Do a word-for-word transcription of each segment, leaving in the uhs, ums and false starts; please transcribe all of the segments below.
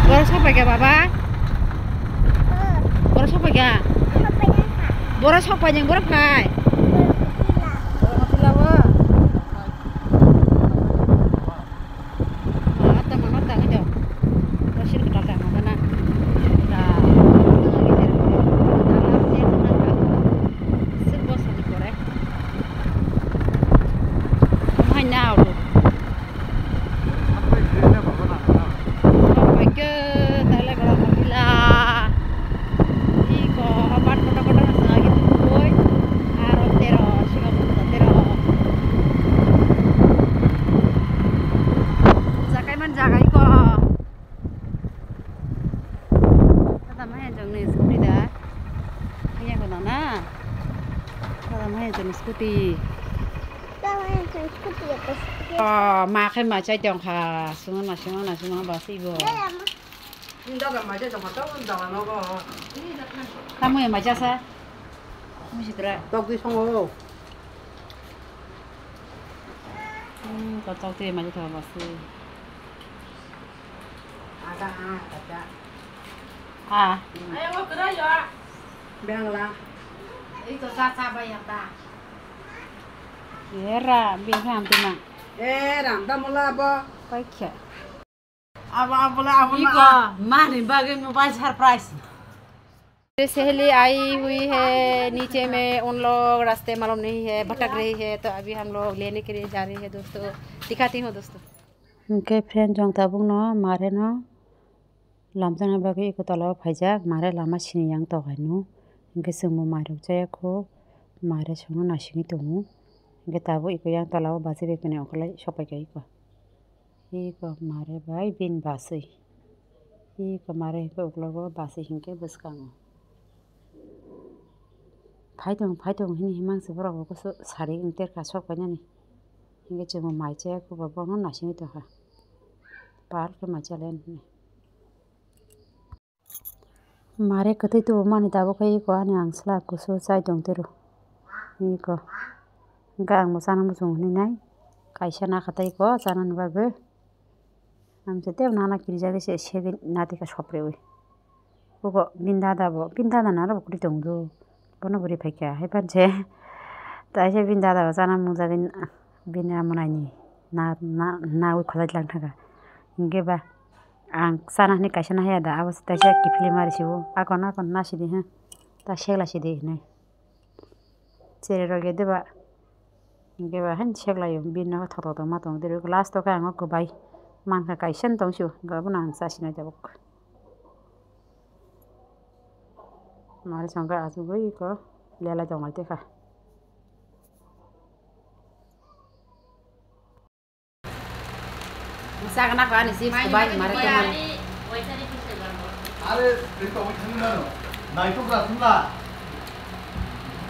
Borok sokphaikha baba? Borok sokphaikha? Borok sokphai, borok phai. Haina auto. Sokphaikhe, tale gora mobila. Iko, abar kotor kotor na sagi tukoi. Aro tero, siga buta tero. Jakai man jagai ko. Tata mahe jong ni scooty da. Iya ko na. Tata mahe jong scooty. Oh, ma khe ma chai tong kha. Sungna, sungna, sungna ba si bo. Tamo ya ma cha sa. Musikra. Tok di songo. Hmm, ko tok di ma cha ba si. Ada, ah, ada. Ah. Ayo, kira ya. Bangla. Itu sa sa bayar ta. Era, biham tima. Eh, ram da mula bo. Paikha. Abo, abo le, abo le, iko, ah. Mani bagwi mobile surprise. सहेली आई हुई है, नीचे में उन लोग रास्ते मालूम नहीं है, भटक रही है, तो अभी हम लोग लेने के लिए जा रहे हैं दोस्तों, दिखाती हूँ दोस्तों। Hwnkhe friend jong tabukno mare no lamjakna bagwi eko tola o phaijak, mare lama sini yang tong hai no. Hwnkhe chwngbo mairok chaya kho, mare songno naisingwi tongo. Hwnkhe tabuk eko yang tola o bachai bai kwnwi ongkhorlai sokphaikha eko. Eko mare bai bini bachwi. Eko mare hwnkhe uklogo bachwi hwnkhe bwskango. Phai tong, phai tong hini himang se borok bo kusu sari wng terka sok painani. Hingke chwngbo mai chaya khe bo bono naisingwi tongkha. Pal khe mai chalai hwnwi. Mare kwtwi tubumani tabuk khe eko ani ang chwla kusu chai tong tiro. Eko. Hingke ang bo chana muchung hwnwi nai. Kaisa nakha tei eko chanani bagwi. Ang se tei nana kirijagwi se segwi natika sopreui. Obo bini dada bo, bini dada naro bo kwrwi tongdo. Bono bo ri phaikha, hai phano se. Taisa bini dada bo chana mungjagwi bini amonaini na, na, nawi khwlai tlang thangkha. Hinkhe ba ang chana hwnwi kaisa nahaya da, abo se taisa kiphilwi mari sibo. Akon akon nasidi ha, ta segla sidi hinwi. Chererok ya deba. Hinkhe ba haino seklaio, bini nokha thothoto ma tongo. Last o khe ang o kwbai mankha, kaisa no tong sio, hinkhe abono ang chasinai tabuk. Mari songkhe achugwi eko lelai tonglai tongkha. Chakna kha ani chips bai mare tongmani. Are, ito mo thangna no. Naitok ra thangla.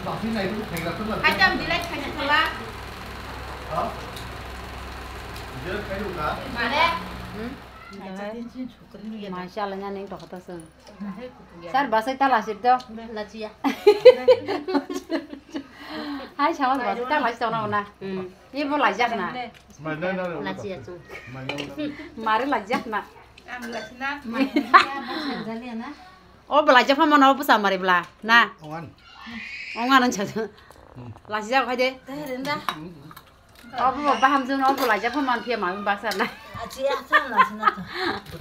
Basi naitok thangla thangla. Kaitam dilai khaina thola. Ha? Dia khayo ka? Mare. Hmm? Masya Allah, nyaneng tokota sung. Sar basai tala sip do. Lachiya. Hai sama basai tala sip do na. Hmm. Ye bo lajak na. Lachiya chung. Mare lajak na. O bo lajak pha mano bo sa mari bla na. Ongan. Ongan an cha. Lajak hai de. Obo bo baham jun obo laijak pha man phiya ma baksa na. Achi acha na sina to.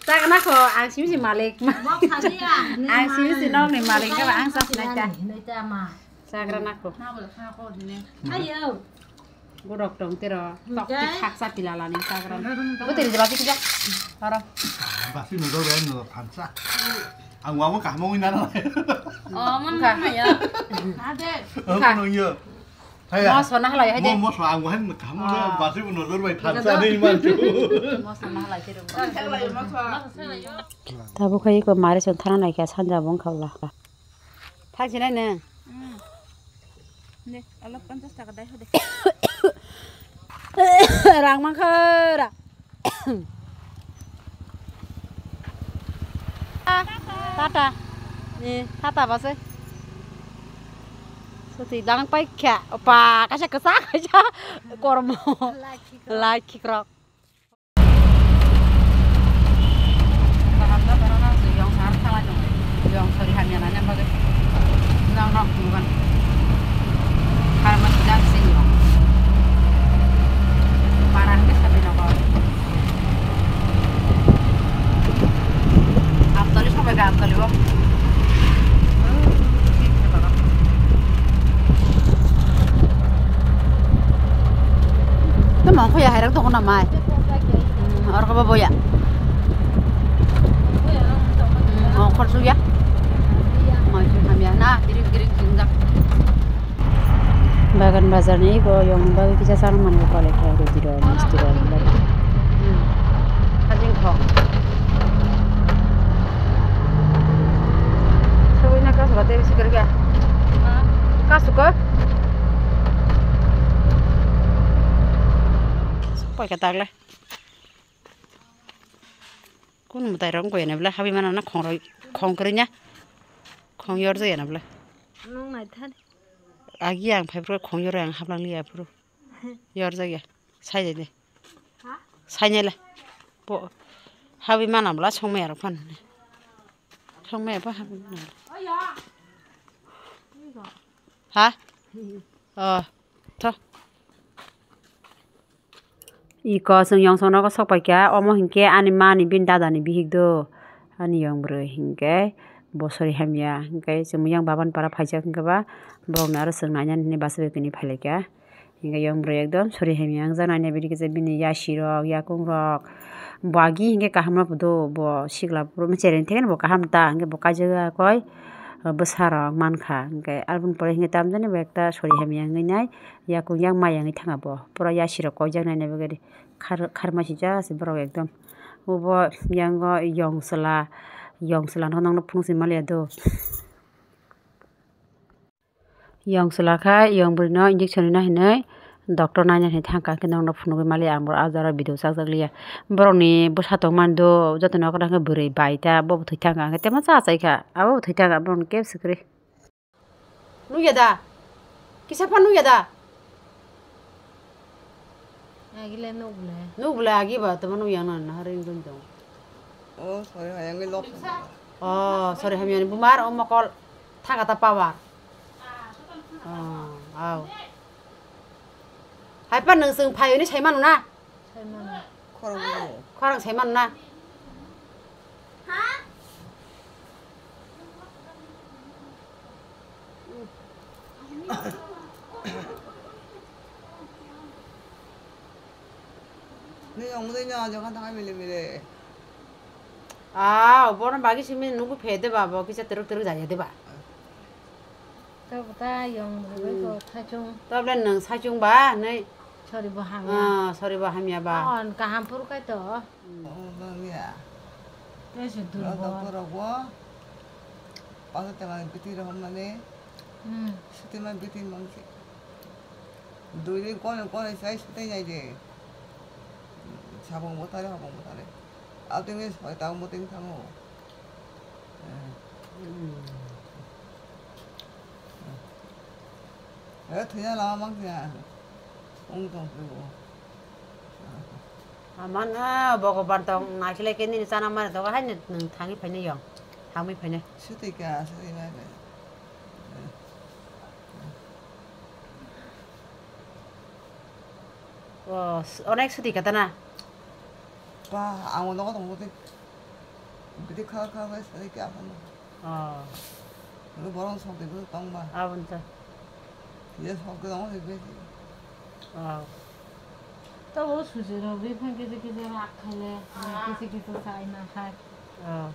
Chakna kho ang simi si malik. Mok saji ang. Ang simi si nok ni malik ka ang sa sinai ta. Hinai ta ma. Chagra na kho. Na bol kha ko dine. Ayo. Borok tong tero. Tok tik khaksa pila lani chagra. Bo teri jaba tik ja. Haro. Basi no do ben no thansa. Ang wa mo kahmo ina na. Oh, mon ka ya. Ade. Oh, no yo. Haya. Mosla na halai hai de. Mo mosla ang wahan kaham na basi bo nojor bai thansa nei man chu. Mosla na halai khe rung. Tabuk hai ko mare chwng thana nai kha sanja bong khaula. Thang sinai ne. De, alok ponchas taka dai hode. Rang mang kha ra. Tata. Ni tata base. Twi dang pai kha, opa, kaisa kwchak kaisa kormo. Lai khikrok. Yong sari hamya nanya bagwi. Nang nok bukan. Karma sida sing yong. Parang ke sabi nokor. Amtoli sampai ke Amtoli bo. Tamo khoya hairang tong na mai. Hmm, or ko boya. Hmm, ongkhor suya. Mai hamya na, girik girik jingjak. Bagan bazar ni eko yong bagwi kisa chana manwi kole khe roti rok, misti rok. Hmm. Hajing thok. Sawina kasu ba tei bisi kwrwi kha. Kasu ko. Poi kha tagle. Kun mwtai rok wngkha ya na bwle habwi mano na khong rok khong kwrwi na khong yor jaya na bwle. Nung nai thani. Agi ang phai phuru khong yor ang haplang liya phuru. Yor jaya. Sai de. Ha? Sai ne le. Bo habwi mana bwla song maya rok phan. Song maya pha habwi mana. Ha? Oh. Tho. Iko chwng yong song nogo sok pai kha, omo hinkhe ani mani bini dada ni bihik do, ani yong bwrwi hinkhe bo sori hamya, hinkhe chwng yang baban para phaijak hinkhe ba borok no aro chwng nainani hinwi bachai bai kwnwi phai lai kha, hinkhe yong bwrwi ekdom sori hamya wngjak naina bini kisa bini yasi rok yakung rok bo agi hinkhe kaham rok do, bo sikla bumung chereng thekeno bo kaham ta hinkhe bo kaijak ya koi bwsa rok mankha, hinkhe aboni pore hinkhe tamjani bo ekta sori hamya wngwi nai. Yakung yang maya wngwi thanga bo. Pura yasi rok koijak nai nai bagwi khar-, kharmai sijak se borok ekdom. Obo yango yong chwla, yong chwla no nokno phunuk si maliya do. Yong chwla khe yong bwrwi no injection rwna hinwi doctor naina hinwi thangkha, khe nokno phunugwi maliya ang borok ah jora video chakjak liya. Borok ni bwsa tongmani do joto no kwtal khe bwrwi bai ta, bo bo thwi thangkha, hwnkhe temo cha achai kha, abo bo thwi thangkha, borok ni kebo swkri. Nukya da? Kisa phan nukya da? Agile nuk bwle. Nuk bwle agi ba tamo nukya na na hari ngun dong. Oh, sorry, hayang lok. Oh, sorry, hamyani bumar o mokol thaka ta power. Oh, au. Hai pa nung sung phayoni sai manu na? Sai mano. Khorang bwrwi. Khorang sai mano na? Ni ong dei no, jokhan thangwi mili mili. Ah, bono bagi simi nugu phe de ba, bo kisa teruk teruk jaya de ba. Tabuk ta yong rwbai Hmm. ko saichung. Tabuk le nwng saichung ba, nai. Sori bo hamya. Ah, sori bo hamya ba. On kaham phuru kai to. Hmm. Oh, hamya. Tei se Ro durbol. Doctor rok bo. Paso tema biti rohom mani. Hmm. Sutima biti mangsi. Dui din kono kono sai sutai nai de. Sabong botare, habong botare. Abteng ni soi tabuk boteng thango. Eh, thwiya lama mang thwiya. Ong tong phuru. Amana Bhogoban tong naikhe lai khe nini chana mani dogo hai nwng thangwi phainai yong. Thangwi phainai. Suti ka, suti na ka. O, s-, onek suti kata na? Ba, ang nogo tong bwtwi. Bwtwi kha kha bai sai khe aphano. O. Ro borong sok de bwtwi tong ba. Aboni ta. Ye sok de tong de besi. O. Tabo suji rok bifang kisa kisa rak khaile, kisa kisa sai na khai. O.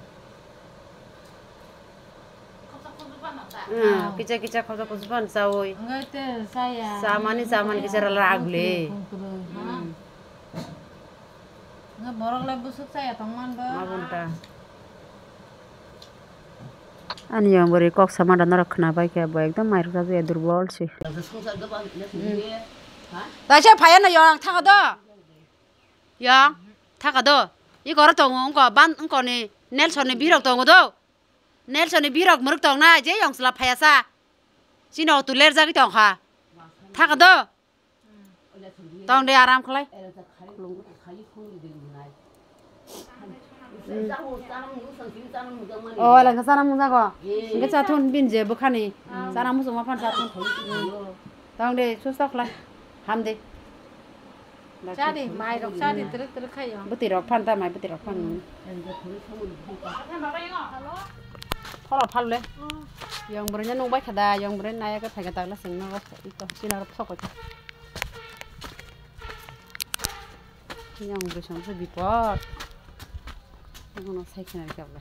Hmm, kicha kicha khoroksa kuchuk phano chaui. Wngkha te chaya. Chamani, chamani kicha rwla agule. Khung kwrwi, ha? Hmm. Wngkha borok lai bwswk chaya tongman bo. Ma bunta. Ani yang bwrwi kok sama da norok khwnabai khe bo ekdom mairok chajakya durbol se. Hmm. Taisa phaiya no yang thango do. Yang thango do. Iko oro tongo wngko ban wngkoni Nelson ni birok tongo do. Nelson ni birok mwrwk tong nai, je yong chwla phaiya sa. Chini auto ler jagwi tong kha. Thaka do. Tong de aram khlai. O, eleng sana mung jago. Hingke cha thun bin je bwkhani. Sana muchung ma phan cha thun. Tong de susto khlai. Ham de. Chadi, mai rok chadi, terek terek khayo. Bwtwi rok phan ta, mai bwtwi rok phan. Pholo phal le. Yong bwrwi no nung bai kha da, yong bwrwi nai khe phai kha dagla seng no iko chila rok sok kha. Yong bwrwi song se bipot. Ngono sai khna rikab le.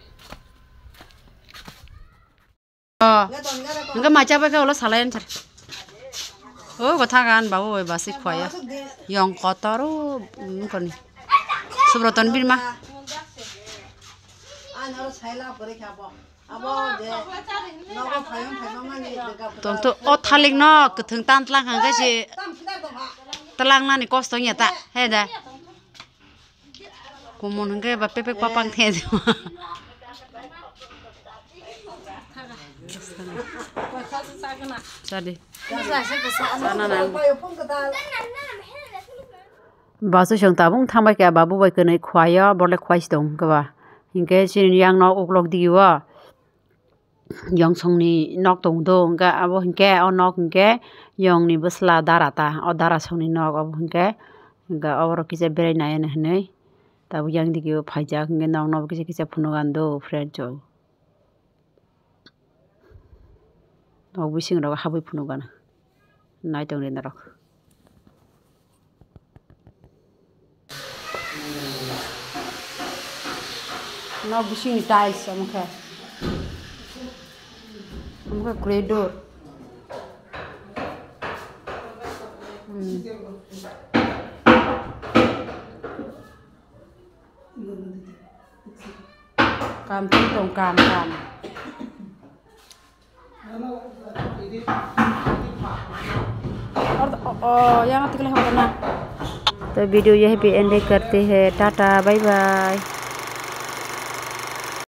Oh. Hingke macha bai khe ulo salai answer. O gotha gan babu bai basi khwaya. Yong kotor o, mm, koni. Subroton birma. Tong to o thalik no kwthwng tan tlang hang khe se tlang nani kosto wngya ta. He da. Kumon hingke ba pepek papang the. Sadi. Sana nang. Basu song tabung thambai khe babu bai kwnwi khwaya, borle khwai si tong khe ba. Hingke chini yang nok uklok dio. Yong songni nok tong do, hingke abo hingke o nok hingke yongni bwsla dara ta, o dara songni nok abo hingke, hingke oro kisa berai nai hinwi tabuk yang dige o phaijak, hingke nok no kisa kisa phunuk an do friend rok, nok bising rok habwi phunuk ano. Nai tongdi norok. Nok bisingni tiles omo khe. Omo khe corridor. Hmm. Kam tong tong, kam, kam. Or, o, o, yang atik le hobo na. तो video यहीं पे end करते हैं। Ta ta, bye bye.